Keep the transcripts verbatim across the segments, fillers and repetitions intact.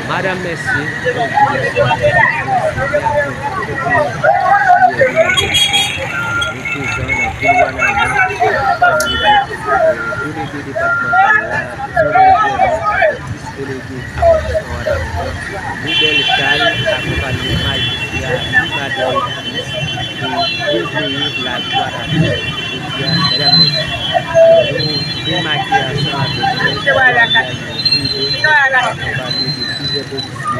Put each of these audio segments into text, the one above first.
Madanm, mèsi. Reprezan nan vil Wanament, delege depatmantal la, Zonel Jèman, avèk vis delege awondi Wanament, Libèl Kal, akonpanye majistra Imadòy Kris, pou deveye lajwa Dafè jodi a, medam, mesye. Nou demake ansanm avèk nou pou yon maryaj prive, akonpanye de plizyè polisye.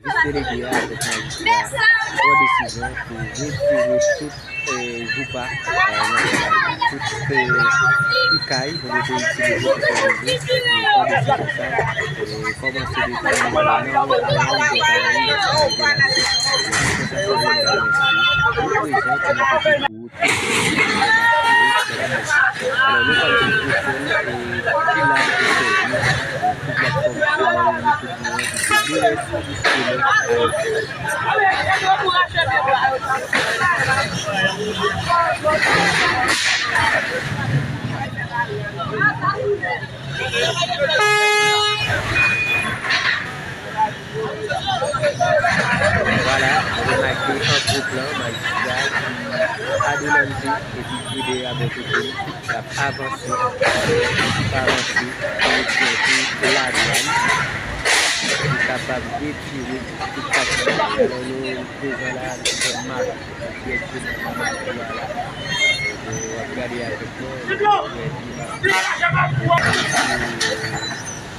Vis delege a avèk majistra a pran desizyon pou retire tout, eh, joupa, eh, nan kay la. Tout, eh, ti kay, nou te itilize pou fè rezon, nou pran desizyon sa, eh, kòmanse depi nan, nan, nan, nan, nan, nan, nan, nan, nan, nan, nan, nan, nan, nan, nan, nan, nan, Alò, nou pral sou pwofil, e, ki la pou sèvi, e, pou platfòm Kanal YouTube nou an, ki se L S P L Haiti. Vwala, nou remake an gwo plan, majistra ki adelante epi gide a bò kote l, k ap avanse, k ap avanse, direksyon pou ladwàn, pou kapab retire tout kòb sa yo. Alò, nou prezan la, nou fè mak dirèkteman nan mak la. E, w ap gade avèk mwen, nou wè ki mak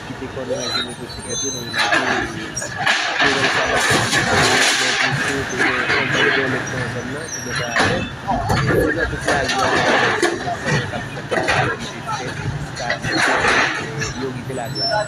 ki te kòmanse motosiklet yo, nou remake, e, konnen sa va fè, e, gen plis, e, gen yon bann gèlèt nan zòn nan, ki gen pa avè. E, se nan tout lari a, e, sa k ap fèt la, ki te fèt jiska, e, yo rive ladwàn.